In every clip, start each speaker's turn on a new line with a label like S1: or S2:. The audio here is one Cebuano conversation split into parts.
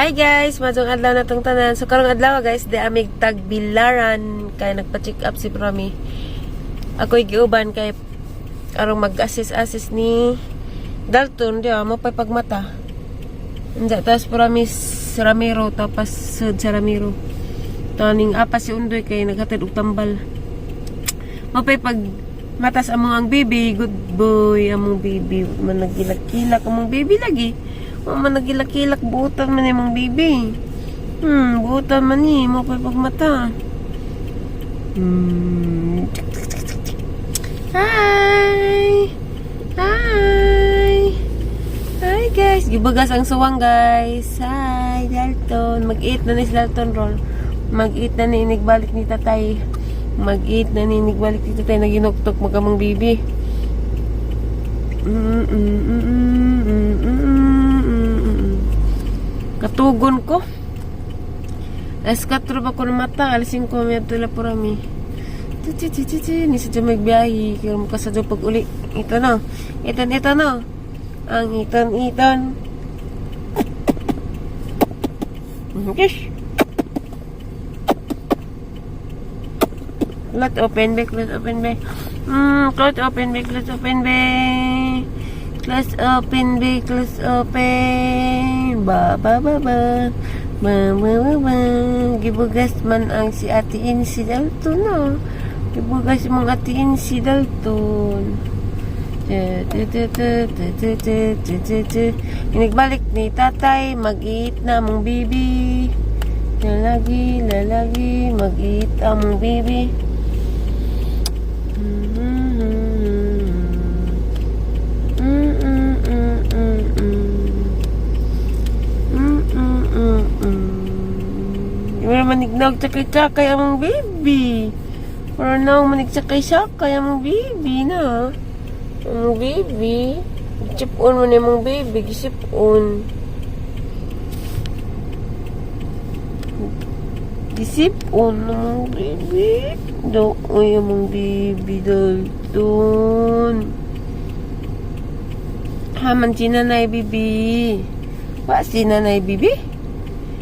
S1: Hi guys, maayong adlaw na tong tanan. So karong adlaw guys, di amig tagbilaran kay nagpa-check up si Promi. Ako'y giuban kay arong mag-assist-assist ni Dalton di mo pa'y pagmata. Hindi, tapos Promi sa Ramiro, tapos sud sa Ramiro. Taning apa si Undoy kay naghatid og tambal. Mapay pag matas among ang baby, good boy among baby, man nagilak-kilak among baby lagi. Wa man nagilak-kilak buutan man imong baby. Buutan man ni mo pay pagmata. Hi. Hi. Hi guys, gibugas ang suwang guys. Hi, Dalton. Mag-eat na ni si Dalton roll. Mag-eat na ni inigbalik ni tatay. Mag-eat na ni inigbalik ni tatay. Naginuktok magamang bibi. Katugon ko. Alas 4 pa ko na mata. Alas 5 may tula po rami. Titi titi titi. Ni sa magbiyahe. Kaya mo kasadyo pag uli. Ito na. Ito, ito na. Ang iton, iton. Yes. Close open back, close open back. Close open back, close open back. Close open back, close open. Ba ba ba ba. Ba ba ba ba. Gibugas man ang si Ate Insi Dalton, no. Gibugas mong Ate Insi Dalton. Inigbalik ni tatay, mag-eat na among baby. Lalagi, lalagi, mag-eat among baby. Wala manignog tsakay-tsakay among baby. Wala na manig tsakay-tsakay among baby na. Among baby. Gisip-on mo na among baby. Gisip-on. Gisip-on among baby. Doon among baby Dalton. Haman si nanay, bibi. Wa si nanay, bibi?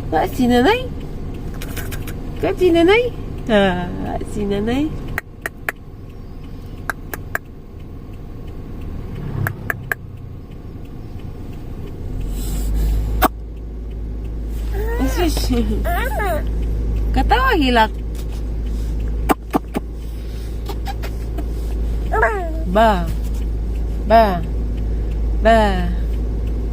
S1: Wa si nanay? Ka si nanay? Ha, si nanay. Sus. Katawa hilak. Ba. Ba. Ba.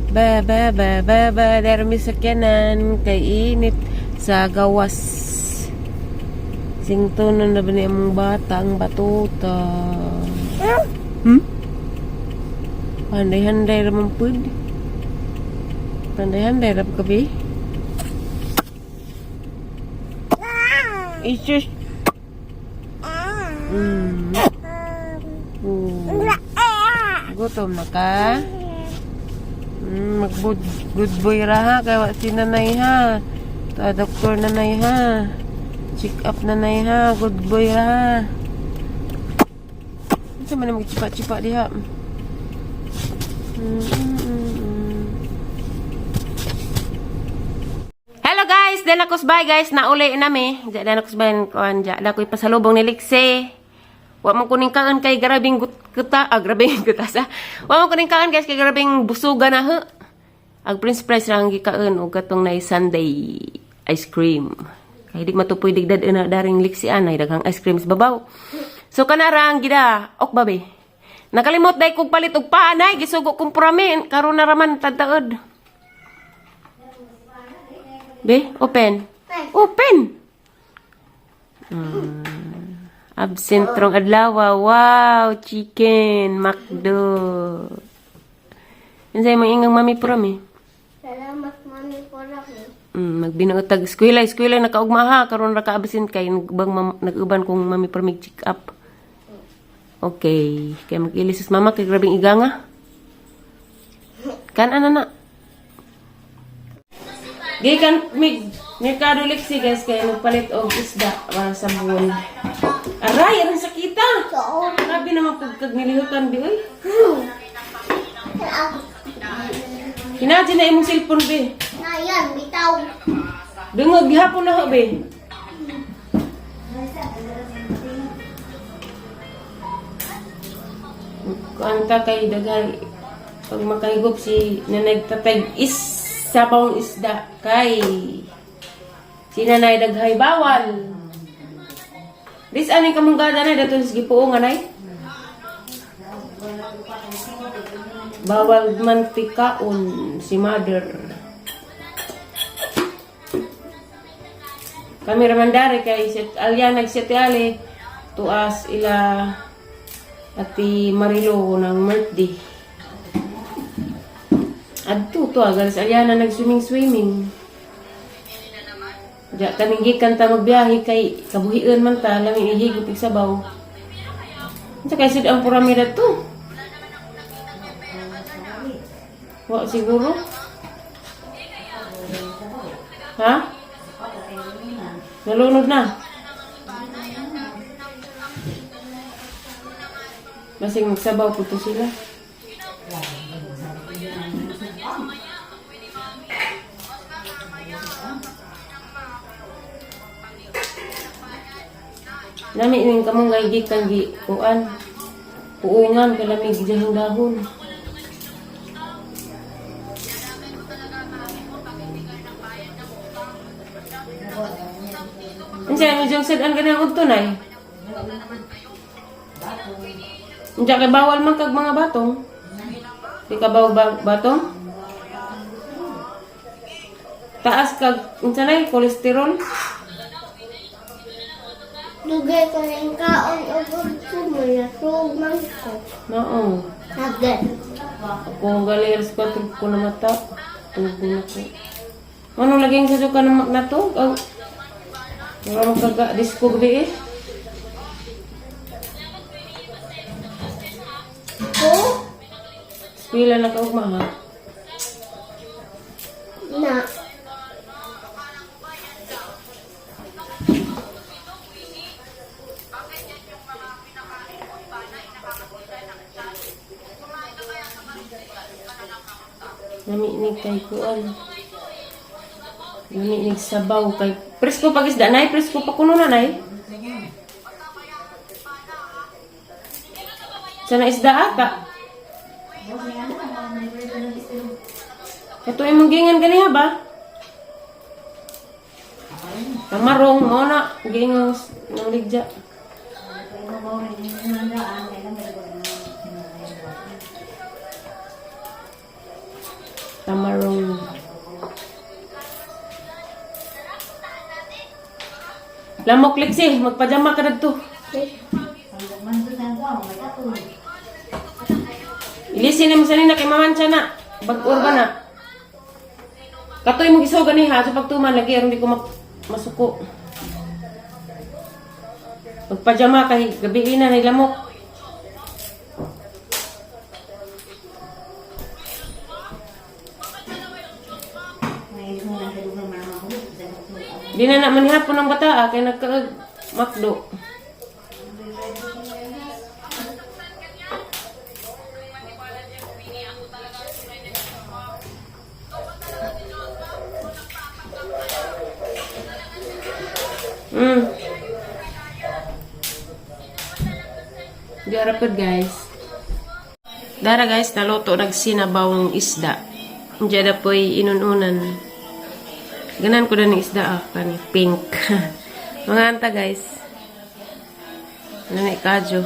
S1: Ba ba ba ba ba darmi sakyanan kay init sa gawas. Singtunon na ba ni among bata ang batuta? Panday-handay ra man pud. Panday-handay ra pa kabi. Isus. Oh. Gutom na ka? Mag good boy ra ha, kay wa si nanay ha. Ta doktor nanay ha. Check up nanay ha, good boy ra ha. Unsa man ang magchipa-chipa diha? Hello guys, dala ko bye guys, nauli nami. Diya dala ko bay kuan diya. Dala ko ipasalubong ni Lixie. Wa man kuning kaan kay grabing kuta, grabing kuta sa. Wa man kuning kaan guys kay grabing busuga na ha. Ag Prince Price ra ang gikaon og katong nay Sunday ice cream. Kay di matupoy digdad na daring Lixie anay daghang ice cream sa babaw. So kana ra ang gida ok ba be. Nakalimot day kog palit og paanay gisugo kong puramin karon na raman tadtaod. Be, open. Open. Absent rong adlaw. Wow, chicken, McDo. Unsay mo ingang mami purami?
S2: Salamat, mami, purami.
S1: Magbinuotag eskwela, eskwela nakaugma ha karon ra ka absent kay nagbang nag-uban kong mami purami check up. Okay, kay mag-ilis sa mama kay grabing iganga. Kan ana na. Gikan mig Merkado Lexi guys kay nagpalit og isda para sa buwan. Aray, arang sakita. Grabe naman pag kag nilihutan bi oy. Kinadji na imong cellphone bi.
S2: Na. Ayan, bitaw.
S1: Dungog gihapon na ho be. Kuanta kay daghan pag makahigop si nanay tatay is sabong isda kay si nanay daghay bawal. This ani kamunggada na dato sa gipuong anay. Bawal man tikaon si mother. Kami ramandari kay si Alya nagsiete ali tuas ila ati Marilo ng birthday. Adto to agal si Aliana nag-swimming swimming. Diya kaning gikan ta magbiyahe kay kabuhion man ta lami ihigop og sabaw. Unsa kay sud ang purami to? Wa siguro. Ha? Nalunod na. Basing magsabaw po to sila. Nami ning kamunggay gikan gi kuan. Puungan kalamig dihang dahon. Unsa imong jong sad-an kanang udto nay? Unsa kay bawal man kag mga batong? Di ka baw ba batong? Taas kag unsa nay kolesterol?
S2: Dugay ko rin kaon o gusto mo na man ko.
S1: Mao.
S2: Nagay.
S1: Ako gali alas 4 ko na mata. Tubo na ko. Ano lagi yung sa ka na nato? Aw. Wala mo kaga disco gabi eh.
S2: Ko?
S1: Eskwela na ka ugma ha.
S2: Na.
S1: Nami ni kay kuan. Nami ni sabaw kay presko pag isda nay, presko pa kuno na nay. Sana isda ata. Ito imong gingan ganiha ba? Kamarong mo na gingan ng ligja. Tamarong. Lamok liksi, magpajama ka dadto. Ilisin na mo sa nina kay mamancha na. Bag-or ba na? Katoy mo gisugan ni ha, sa pagtuman lagi aron di ko masuko. Magpajama kay gabi na nay lamok. Di na naman hapon ang bata ah, kay nagkaag makdo. Di arapod guys. Dara guys, naluto nagsinabaw ang isda. Diyan na po'y inununan. Ganan ko na ng isda ah, kani pink. Mga anta guys. Ano na ikadyo.